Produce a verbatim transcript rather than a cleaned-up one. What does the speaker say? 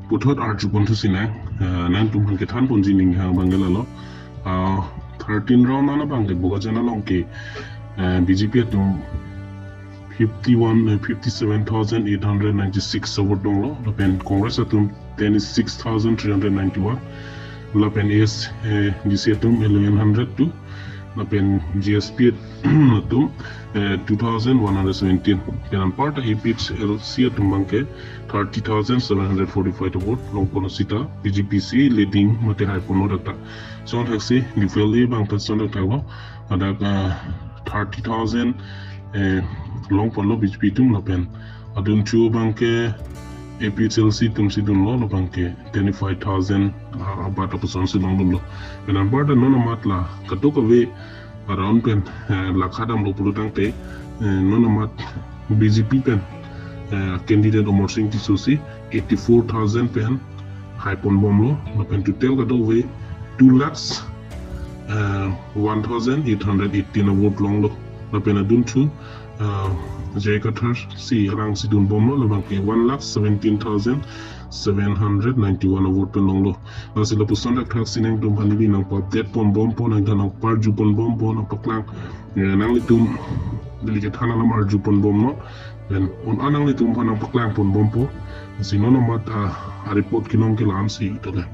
Puthot arju pon thusi nang, eh, nangtum aphan kethan ponji ning ha abang ke lalo. Ah, thirteen round ana abang ke Bokajan along ke, eh, B J P atum fifty-one, eh, fifty-seven thousand eight hundred ninety-six a vote longlo. Lapen Congress atum twenty-six thousand three hundred ninety-one. Lapen A S, eh, D C atum eleven hundred two. Lapen G S P atum, eh, two thousand one hundred seventeen. Pen anparta A P H L C atum abang ke thirty thousand seven hundred forty-five vote long ponlo seta B J P si leading mate hai ponlo dak ta. Lason thaksi U P L A abang ta lason dak ta lo. Hadak, eh, thirty thousand, eh, long ponlo B J P atum lapen adunthu abang ke A P H L C atum si dunlo, labang ke twenty-five thousand, ah, abat apusonsi longdunlo. Pen anparta non amat la kadokave around pen, eh, lakha damlo pulo tangte, eh, non amat B J P pen, eh, candidate Amarsing Tisso si eighty-four thousand pen hai ponbomlo. Lapen total kadokave two lakhs, eh, one thousand eight hundred eighteen a vote longlo. Lapen adunthu, eh, J I Kathar si arang si dunbomlo, labang ke one lakh seventeen thousand seven hundred ninety-one a vote pen longlo. Lasi lapuson dak thaksi nangtum aphan neli nangpa-update ponbompo, nangtum nangparju ponbompo, nangpaklang, eh, nanglitum neli kethan alam arju ponbomnon. Pen un-an nanglitum aphan nangpaklang ponbompo. Lasi non amat, ah, a-report kelong ke la-ansi tole.